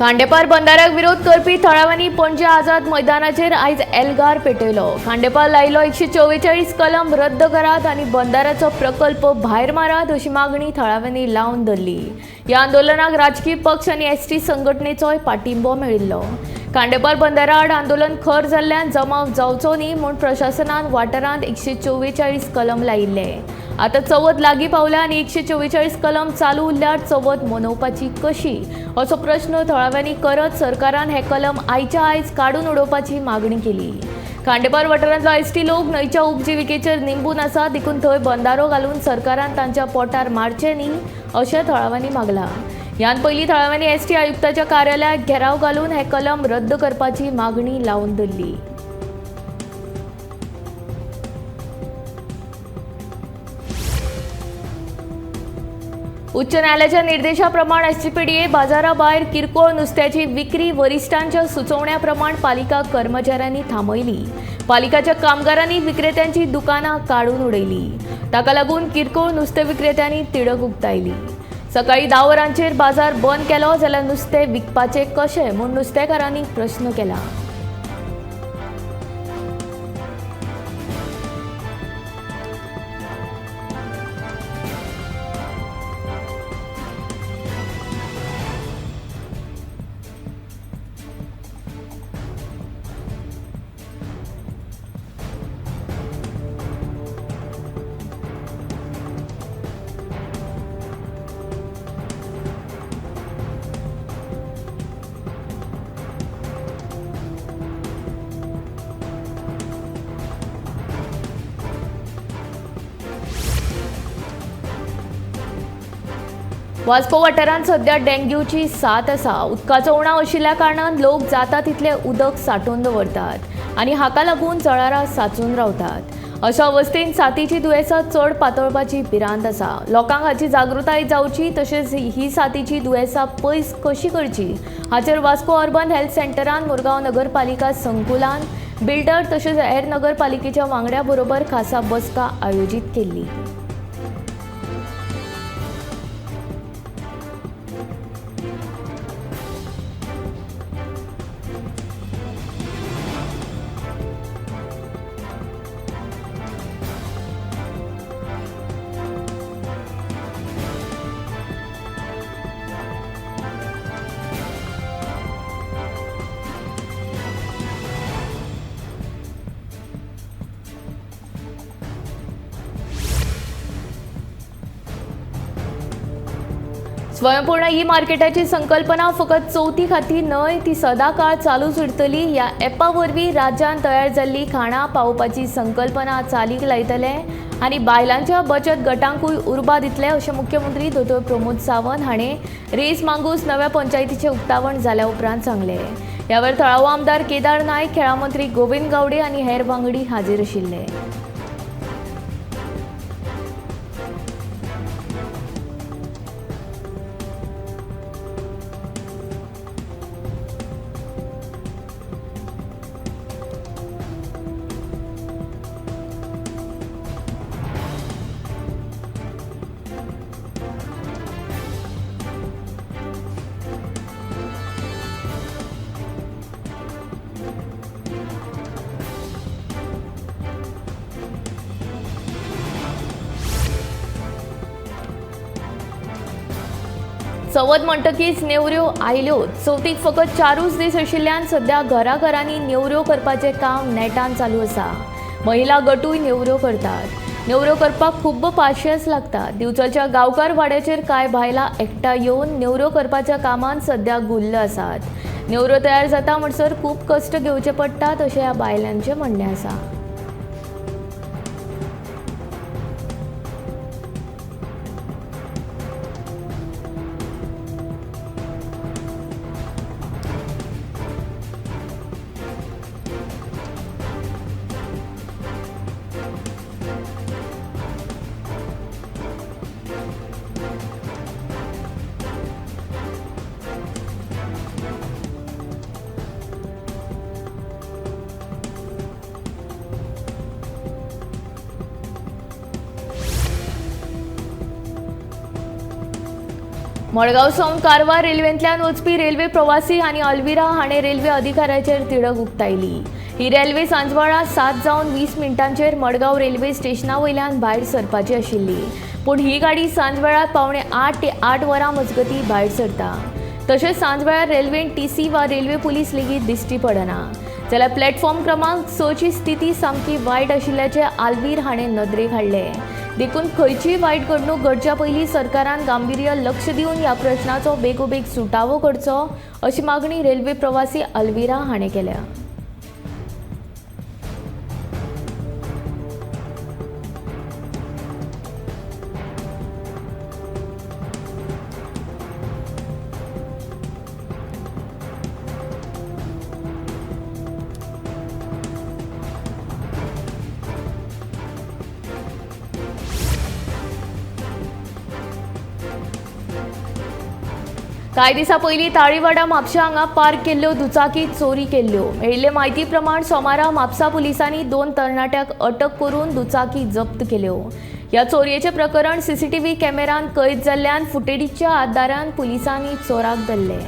खांडेपार बंदाराक विरोध करपी थळाव्यांनी पणजे आझाद मैदानाचेर आयज एल्गार पेटयलो। खांडेपार लायिल्लो 144 कलम रद्द करात आनी बंदाराचो प्रकल्प भायर मारात अशी मागणी थळाव्यांनी लावन धरली। ह्या आंदोलनाक राजकीय पक्ष आनी एसटी संघटनेचोय पाठिंबो मेळिल्लो। खांडेपार बंदारा आड आंदोलन खर जाल्ल्यान जमाव जावचो न्ही म्हूण प्रशासनान वाठारांत 144 कलम लायिल्ले। आता चवथ लागीं पावल्या आनी 144 कलम चालू उरल्यार चवथ मनोवपाची कशी असो प्रश्न थळाव्यांनी करत सरकारान हे कलम आयच्या आयज काडून उडोवपाची मागणी केली। खांडेपार वाठारांतलो एसटी लोक न्हंयच्या उपजिविकेचेर निंबून आसा, देखून थंय बंदारो घालून सरकारान तांच्या पोटार मारचें न्ही अशें थळाव्यांनी मागलां। ह्यान पयलीं थळाव्यांनी एसटी आयुक्ताच्या कार्यालयाक घेराव घालून हे कलम रद्द करपाची मागणी लावन धरली। उच्च न्यायालयाच्या निर्देशाप्रमाण एसजीपीडीए बाजाराभायर किरकोळ नुस्त्याची विक्री वरिष्ठांच्या सुचोवण्याप्रमाण पालिका कर्मचाऱ्यांनी थांबयली। पालिकाच्या कामगारांनी विक्रेत्यांची दुकानां काडून उडयली। ताका लागून किरकोळ नुस्तें विक्रेत्यांनी तिडक उक्तायली। सकाळी 10 वरांचेर बाजार बंद केलो जाल्यार नुस्तें विकपाचें कशें म्हूण नुस्तेकारांनी प्रश्न केला। वास्को वाठारांत सध्या डेंग्यूची साथ आसा। उदकाचो उणाव आशिल्ल्या कारणान लोक जाता तितलें उदक सांठोवन दवरतात आनी हाका लागून जळारां सांचून रावतात। अशा अवस्थेंत साथीची दुयेंसां चड पातळपाची भिरांत आसा। लोकांक हाची जागृताय जावची तशेंच ही साथीची दुयेंसां पयस कशी करची हाचेर वास्को अर्बन हेल्थ सेंटरान मुरगांव नगरपालिका संकुलान बिल्डर तशेंच हेर नगरपालिकेच्या वांगड्या बरोबर खासा बसका आयोजीत केल्ली। स्वयंपूर्ण ई मार्केटाची संकल्पना फकत चवथी खातीर न्हय, ती सदांकाळ चालूच उरतली। ह्या ॲपा वरवीं राज्यांत तयार जाल्ली खाणां पावोवपाची संकल्पना चालीक लायतले आनी बायलांच्या बचत गटांकूय उर्बा दितले अशें मुख्यमंत्री दोतोर प्रमोद सावंत हाणें रेस मांगूस नव्या पंचायतीचें उक्तावण जाल्या उपरांत सांगलें। ह्या वेळार थळावो आमदार केदार नायक, खेळां मंत्री गोविंद गावडे आनी हेर वांगडी हाजीर आशिल्ले। चवथ म्हणटकीच नेवऱ्यो आयल्यो। चवथीक फकत 4 दीस आशिल्ल्यान सध्या घराघरांनी नेवऱ्यो करपाचें काम नेटान चालू आसा। महिला गटूय नेवऱ्यो करतात। नेवऱ्यो करपाक खूब पाशियेंस लागता। दिवचलच्या गांवकार वाड्याचेर कांय बायलां एकठांय येवन नेवऱ्यो करपाच्या कामांत सध्या गुल्ल आसात। नेवऱ्यो तयार जाता म्हणसर खूब कश्ट घेवचे पडटात अशें ह्या बायलांचें म्हणणें आसा। मडगांव सावन कारवार रेल्वेंतल्यान वचपी रेल्वे प्रवासी आनी अल्विरा हाणें रेल्वे अधिकाऱ्याचेर तिडक उक्तायली. ही रेल्वे सांजवेळा 7:20 मडगांव रेल्वे स्टेशना वयल्यान भायर सरपाची आशिल्ली, पूण ही गाडी सांजवेळा 7:45 ते 8 वरां मजगतीं भायर सरता. तशेंच सांजवेळार रेल्वेन टीसी वा रेल्वे पुलीस लेगीत दिश्टी पडना. जाल्यार प्लॅटफॉर्म क्रमांक 6 ची स्थिती सामकी वायट आशिल्ल्याचें आल्वीर हाणें नदरेक हाडलें. देखून खंयचीय वायट घडणूक घडच्या पयलीं सरकारान गांभीर्य लक्ष दिवन ह्या प्रश्नाचो बेगोबेग सुटावो करचो अशी मागणी रेल्वे प्रवासी अल्विरा हाणें केल्या. कांय दिसां पयलीं ताळीवाडा म्हापशा हांगा पार्क केल्ल्यो दुचाकी चोरी केल्ल्यो. मेळिल्ले म्हायती प्रमाण सोमारा म्हापसा पुलिसांनी 2 तरणाट्यांक अटक करून दुचाकी जप्त केल्यो. ह्या चोरयेचें प्रकरण सीसीटीव्ही कॅमेरान कैद जाल्ल्यान फुटेजीच्या आदारान पुलिसांनी चोराक धरले.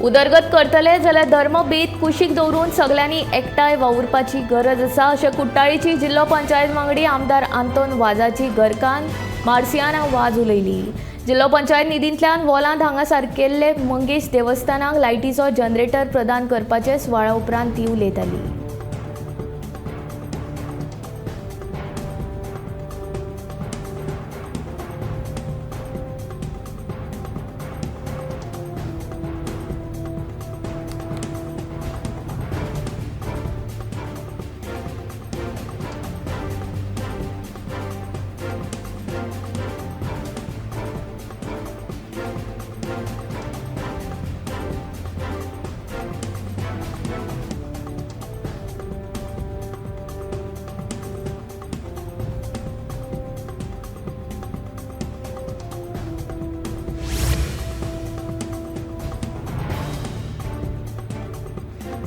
उदरगत करतले जाल्यार धर्मभेद कुशीक दवरून सगल्यांनी एकठांय वावुरपाची गरज आसा अशें कुट्टाळीची जिल्लो पंचायत वांगडी आमदार आंतोन वाजाची घरकान्न मार्सियाना वाज उलयली. जिल्लो पंचायत निधींतल्यान वोलांत हांगा सारकेल्ले मंगेश देवस्थानाक लायटीचो जनरेटर प्रदान करपाचे सुवाळ्या उपरांत ती उलयताली.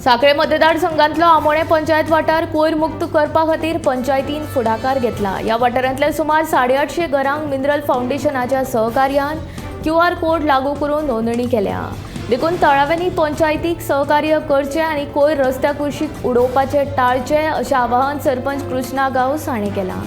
साखळे मतदारसंघांतलो आमोणें पंचायत वाठार कोयर मुक्त करपा खातीर पंचायतीन फुडाकार घेतला. ह्या वाठारांतल्या सुमार 850 घरांक मिनरल फावंडेशनाच्या सहकार्यान QR code लागू करून नोंदणी केल्या. देखून थळाव्यांनी पंचायतीक सहकार्य करचें आनी कोयर रस्त्या कुशीक उडोवपाचें टाळचें अशें आवाहन सरपंच कृष्णा गांवस हांणी केलां.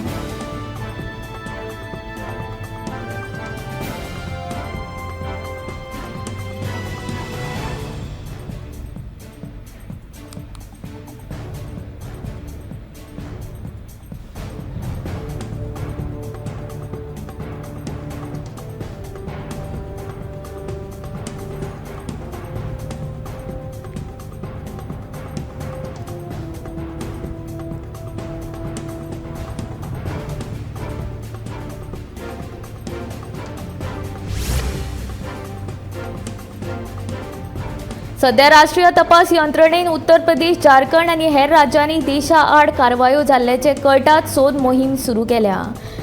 सध्या राष्ट्रीय तपास यंत्रणेन उत्तर प्रदेश, झारखंड आनी हेर राज्यांनी देशा आड कारवायो जाल्ल्याचे कळटात सोद मोहीम सुरू केल्या.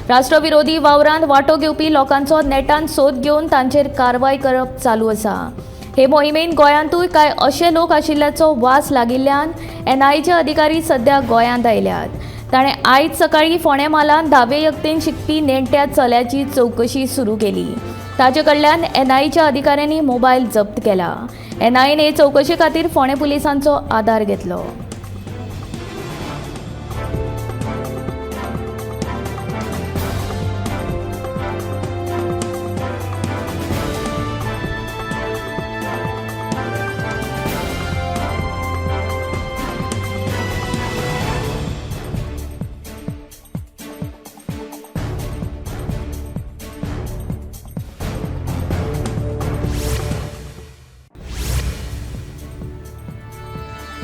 राष्ट्रविरोधी वावरांत वांटो घेवपी लोकांचो नेटान सोद घेवन तांचेर कारवाय करप चालू आसा. हे मोहिमेन गोंयांतूय कांय अशे लोक आशिल्ल्याचो वास लागिल्ल्यान एनआयएचे अधिकारी सध्या गोंयांत आयल्यात. ताणें आयज सकाळीं फोंडें म्हालांत धावे यत्तेन शिकपी नेण्ट्या चल्याची चवकशी सुरू केली. ताचे कडल्यान एनआयएच्या अधिकाऱ्यांनी मोबायल जप्त केला. एनआयएन हे चवकशे खातीर फोंडें पुलिसांचो आदार घेतलो.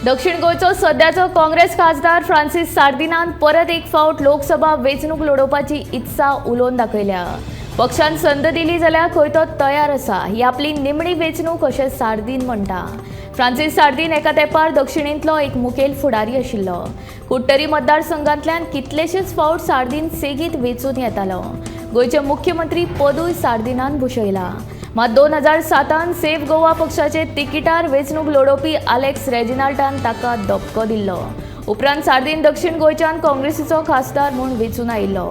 दक्षिण गोंयचो सद्याचो काँग्रेस खासदार फ्रांसीस सार्दिनान परत एक फावट लोकसभा वेंचणूक लडोवपाची इत्सा उलोवन दाखयल्या. पक्षान संद दिली जाल्यार खंय तो तयार आसा. ही आपली निमणी वेंचणूक अशें सार्दीन म्हणटा. फ्रांसीस सार्दीन एका तेंपार दक्षिणेंतलो एक मुखेल फुडारी आशिल्लो. कुडटरी मतदारसंघांतल्यान कितलेशेच फावट सार्दीन सेगीत वेंचून येतालो. गोंयचे मुख्यमंत्री पदूय सार्दिनान भुशयला. मात 2007 सेव्ह गोवा पक्षाचे तिकिटार वेंचणूक लडोवपी आलेक्स रेजिनाल्डान ताका धपको दिल्लो. उपरांत सार्दीन दक्षिण गोंयच्यान काँग्रेसीचो खासदार म्हूण वेंचून आयिल्लो.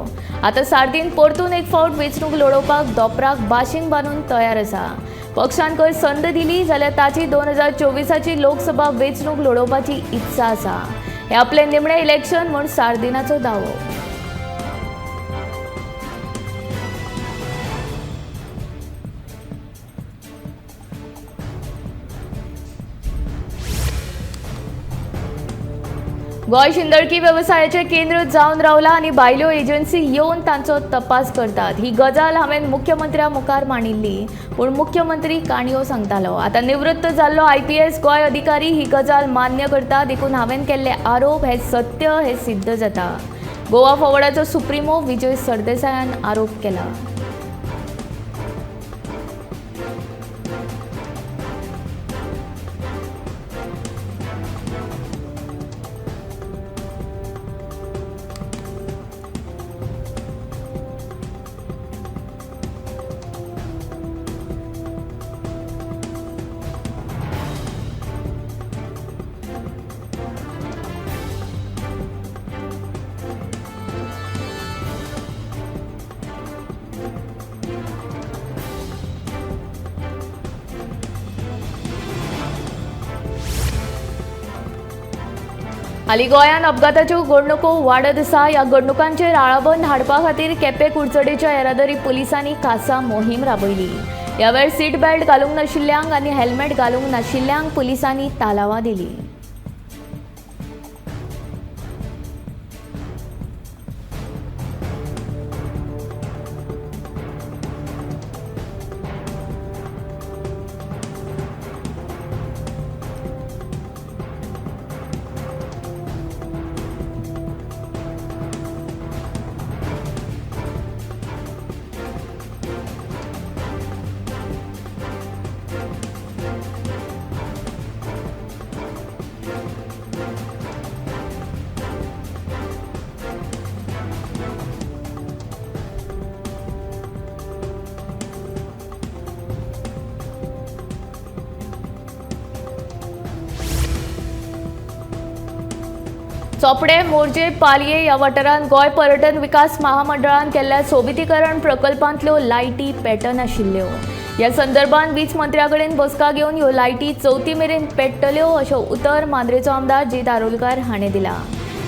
आतां सार्दीन परतून एक फावट वेंचणूक लडोवपाक दोपराक बाशींग बांदून तयार आसा. पक्षान खंय संद दिली जाल्यार ताची 2024 लोकसभा वेंचणूक लडोवपाची इत्सा आसा. हे आपलें निमणें इलेक्शन म्हूण सार्दिनाचो दावो. गोंय शिंदळकी वेवसायाचें केंद्र जावन रावला आनी भायल्यो एजन्सी येवन तांचो तपास करतात. ही गजाल हांवें मुख्यमंत्र्या मुखार मांडिल्ली, पूण मुख्यमंत्री काणयो सांगतालो. आतां निवृत्त जाल्लो IPS Goa अधिकारी ही गजाल मान्य करता, देखून हांवें केल्ले आरोप हे सत्य हे सिद्ध जाता. गोवा फॉवर्डाचो सुप्रिमो विजय सरदेसायान आरोप केला. हालीं गोंयांत अपघाताच्यो घडणुको वाडत आसा. ह्या घडणुकांचेर आळाबंद हाडपा खातीर केपें कुडचडेच्या येरादारी पुलिसांनी खासा मोहीम राबयली. ह्या वेळार सीट बेल्ट घालूंक नाशिल्ल्यांक आनी हेल्मेट घालूंक नाशिल्ल्यांक पुलिसांनी तालावां दिली. चोपडे, मोरजे, पालये ह्या वाठारांत गोंय पर्यटन विकास महामंडळान केल्ल्या सोबितीकरण प्रकल्पांतल्यो लायटी पेटनाशिल्ल्यो. ह्या संदर्भात वीज मंत्र्या कडेन बसका घेवन ह्यो लायटी चवथी मेरेन पेट्टल्यो अशें उतर मांद्रेचो आमदार जीत आरोलकार हाणें दिलां.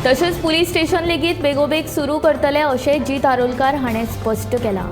तशेंच पुलीस स्टेशन लेगीत बेगोबेग सुरू करतले अशें जीत आरोलकार हाणें स्पश्ट केलां.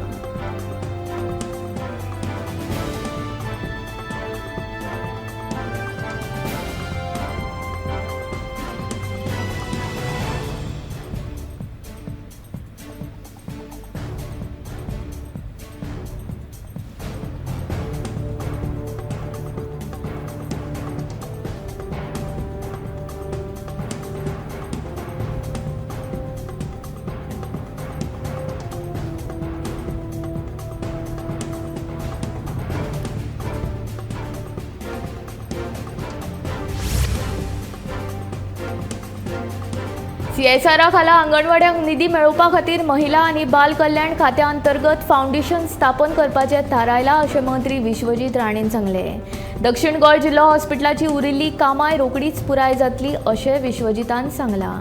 सीएसआरा खाला आंगणवाड्यांक निधी मेळोवपा खातीर महिला आनी बाल कल्याण खात्या अंतर्गत फावंडेशन स्थापन करपाचें थारायलां अशें मंत्री विश्वजीत राणेन सांगलें. दक्षिण गोंय जिल्लो हॉस्पिटलाची उरिल्ली कामांय रोखडीच पुराय जातली अशें विश्वजीतान सांगलां.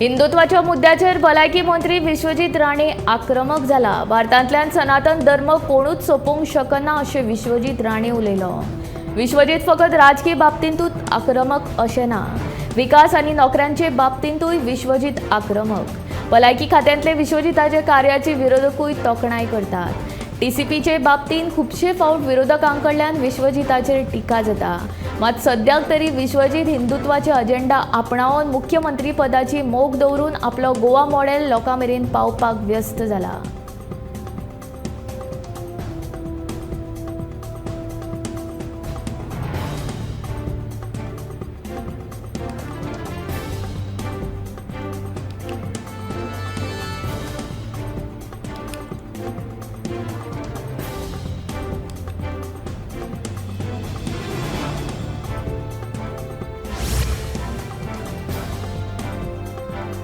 हिंदुत्वाच्या मुद्द्याचेर भलायकी मंत्री विश्वजीत राणे आक्रमक जाला। भारतांतल्यान सनातन धर्म कोणूच सोंपोवंक शकना अशें विश्वजीत राणे उलयलो। विश्वजीत फकत राजकीय बाबतींतूच आक्रमक अशें ना, विकास आनी नोकऱ्यांचे बाबतींतूय विश्वजीत आक्रमक। भलायकी खात्यांतले विश्वजीताचे कार्याची विरोधकूय तोखणाय करतात। टीसीपीचे बाबतींत खुबशे फावट विरोधकांकडल्यान विश्वजीताचेर टिका जाता, मात सद्याक तरी विश्वजीत हिंदुत्वाचे अजेंडा आपणावन मुख्यमंत्री पदाची मोख दवरून आपलो गोवा मॉडेल लोकां मेरेन पावपाक व्यस्त जाला।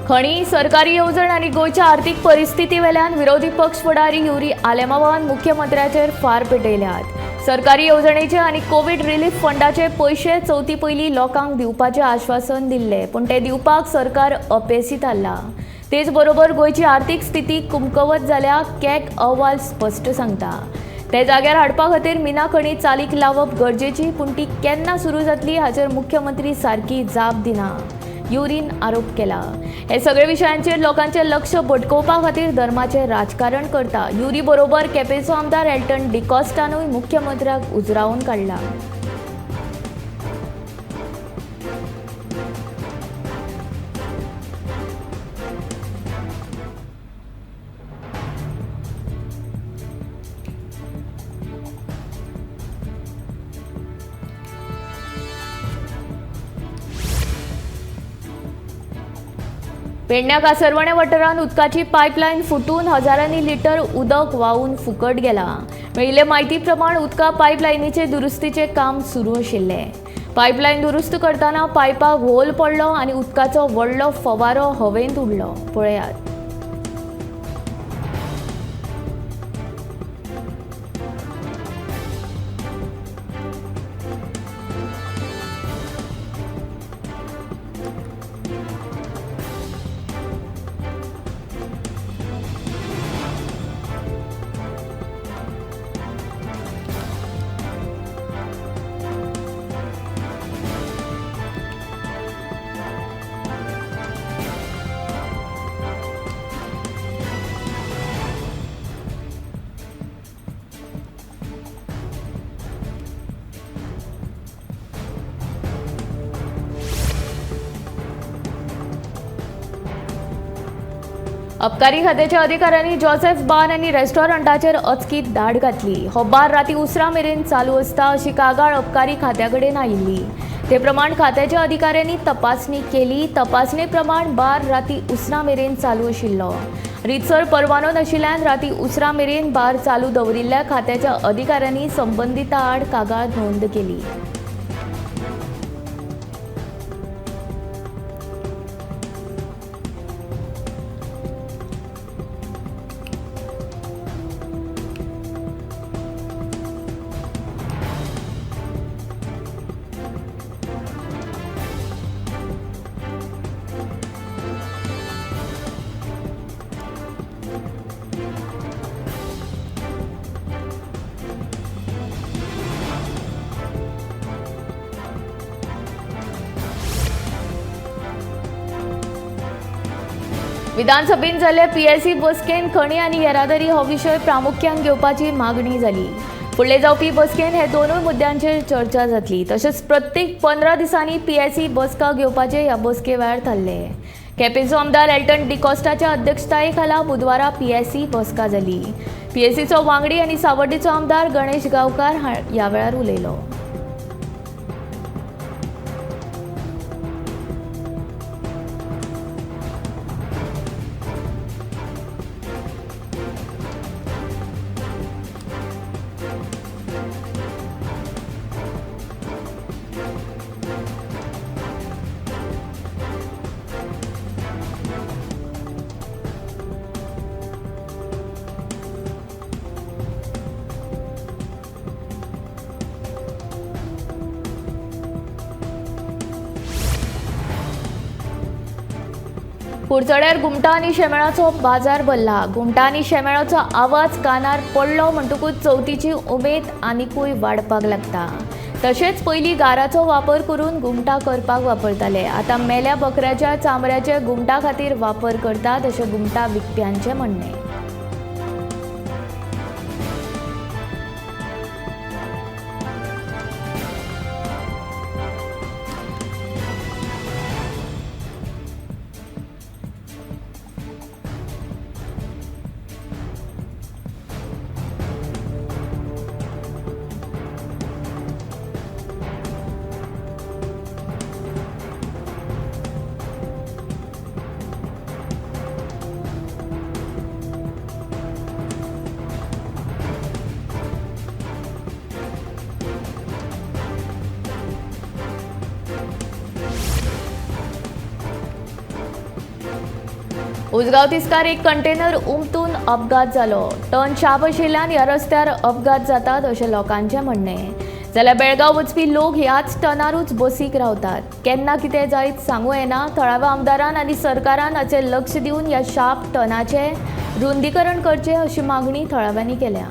खणी सरकारी येवजण आनी गोंयच्या आर्थिक परिस्थिती वेल्यान विरोधी पक्ष फुडारी युरी आलेमावान मुख्यमंत्र्याचेर फार पेटयल्यात। सरकारी येवजणेचे आनी कोवीड रिलीफ फंडाचे पयशे चवथी पयलीं लोकांक दिवपाचें आश्वासन दिल्लें, पूण ते दिवपाक सरकार अपेसी थारलां। तेच बरोबर गोंयची आर्थिक स्थिती कुमकवत जाल्या कॅग अहवाल स्पश्ट सांगता। ते जाग्यार हाडपा खातीर मिना खणी चालीक लावप गरजेची, पूण ती केन्ना सुरू जातली हाचेर मुख्यमंत्री सारकी जाप दिना, युरीन आरोप केला। हे सगळे विशयांचेर लोकांचे लक्ष भटकोवपा खातीर धर्माचें राजकारण करता। युरी बरोबर केपेंचो आमदार एल्टन डिकॉस्टानूय मुख्यमंत्र्याक उजरावन काडला। पेडण्या कासरवणे वाठारांत उदकाची पायपलायन फुटून हजारांनी लिटर उदक व्हांवून फुकट गेला। मेळिल्ले म्हायती प्रमाण उदका पायपलायनीचे दुरुस्तीचें काम सुरू आशिल्लें। पायपलायन दुरुस्त करतना पायपाक होल पडलो आनी उदकाचो व्हडलो फवारो हवेंत उडलो। पळयात। अबकारी खात्याच्या अधिकाऱ्यांनी जोसेफ बार आनी रेस्टॉरंटाचेर अचकीत धाड घातली। हो बार राती उसरां मेरेन चालू आसता अशी कागाळ अबकारी खात्या कडेन आयिल्ली। ते प्रमाण खात्याच्या अधिकाऱ्यांनी तपासणी केली। तपासणे प्रमाण बार राती उसरां मेरेन चालू आशिल्लो। रितसर परवानो नाशिल्ल्यान राती उसरां मेरेन बार चालू दवरिल्ल्या खात्याच्या अधिकाऱ्यांनी संबंदिता आड कागाळ नोंद केली। विधानसभेन जाल्ले पीएसी बसकेन खणी आनी येरादारी हो विशय प्रामुख्यान घेवपाची मागणी जाली। फुडले जावपी बसकेन हे दोनूय मुद्द्यांचेर चर्चा जातली। तशेंच प्रत्येक 15 दिसांनी पीएसी बसका घेवपाचे ह्या बसके वेळार थारले। केपेंचो आमदार एल्टन डिकॉस्टाच्या अध्यक्षताये खाला बुधवारा पीएसी बसका जाली। पीएसीचो वांगडी आनी सावर्डेचो आमदार गणेश गांवकार ह्या वेळार उलयलो। कुडचड्यार घुमटां आनी शेमेळाचो बाजार भरला. घुमटां आनी शेमेळाचो आवाज कानार पडलो म्हणटकूच चवथीची उमेद आनिकूय वाडपाक लागता. तशेंच पयलीं गाराचो वापर करून घुमटां करपाक वापरताले. आतां मेल्या बकऱ्याच्या चामड्याचे घुमटां खातीर वापर करतात अशें घुमटां विकप्यांचें म्हणणें. उसगांव तिस्कार एक कंटेनर उमतून अपघात जालो. टर्न शार्प आशिल्ल्यान ह्या रस्त्यार अपघात जातात अशें लोकांचें म्हणणें. जाल्यार बेळगांव वचपी लोक ह्याच टर्नारूच बसीक रावतात. केन्ना कितें जायत सांगू येना. थळाव्या आमदारान आनी सरकारान हाचेर लक्ष दिवन ह्या शार्प टर्नाचें रुंदीकरण करचें अशी मागणी थळाव्यांनी केल्या.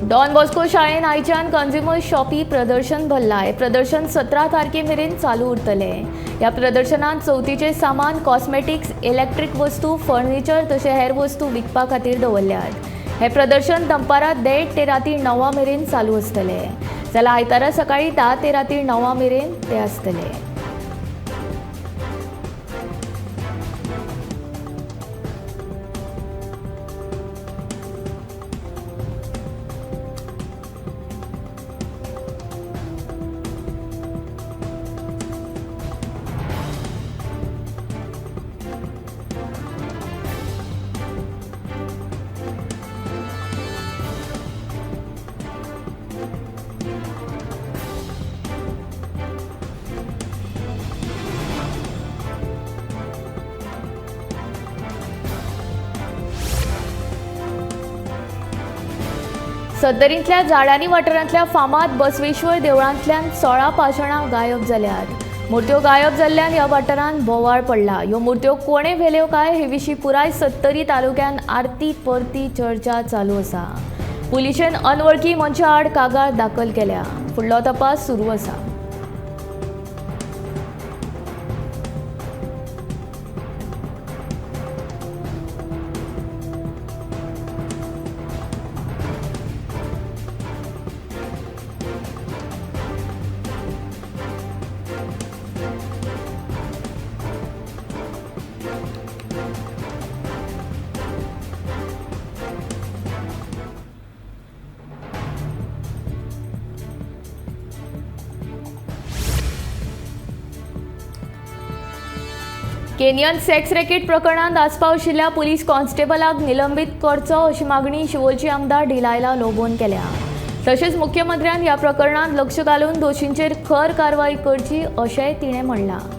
डॉन बॉस्को शाळेन आयच्यान कंज्युमर शॉपी प्रदर्शन भरलां. हें प्रदर्शन 17 तारखे मेरेन चालू उरतलें. ह्या प्रदर्शनांत चवथीचें सामान, कॉस्मेटिक्स, इलेक्ट्रीक वस्तू, फर्निचर तशें हेर वस्तू विकपा खातीर दवरल्यात. हें प्रदर्शन दनपारां 1:30 ते राती 9 मेरेन चालू आसतलें. जाल्यार आयतारा सकाळीं 10 ते राती 9 मेरेन तें आसतलें. सत्तरींतल्या झाडांनी वाठारांतल्या फामाद बसवेश्वर देवळांतल्यान 16 पाषाणां गायब जाल्यात. मुर्त्यो गायब जाल्ल्यान ह्या वाठारांत बोवाळ पडला. ह्यो मुर्त्यो कोणे व्हेल्यो काय हे विशीं पुराय सत्तरी तालुक्यान आरती परती चर्चा चालू आसा. पुलिशेन अनवळखी मनशा आड कागाळ दाखल केल्या. फुडलो तपास सुरू आसा. केनियन सेक्स रॅकेट प्रकरणांत आस्पाव आशिल्ल्या पुलीस कॉन्स्टेबलाक निलंबीत करचो अशी मागणी शिवोलची आमदार डिलायला लोबोन केल्या. तशेंच मुख्यमंत्र्यान ह्या प्रकरणांत लक्ष घालून दोशींचेर खर कारवाय करची अशेंय तिणें म्हणलां.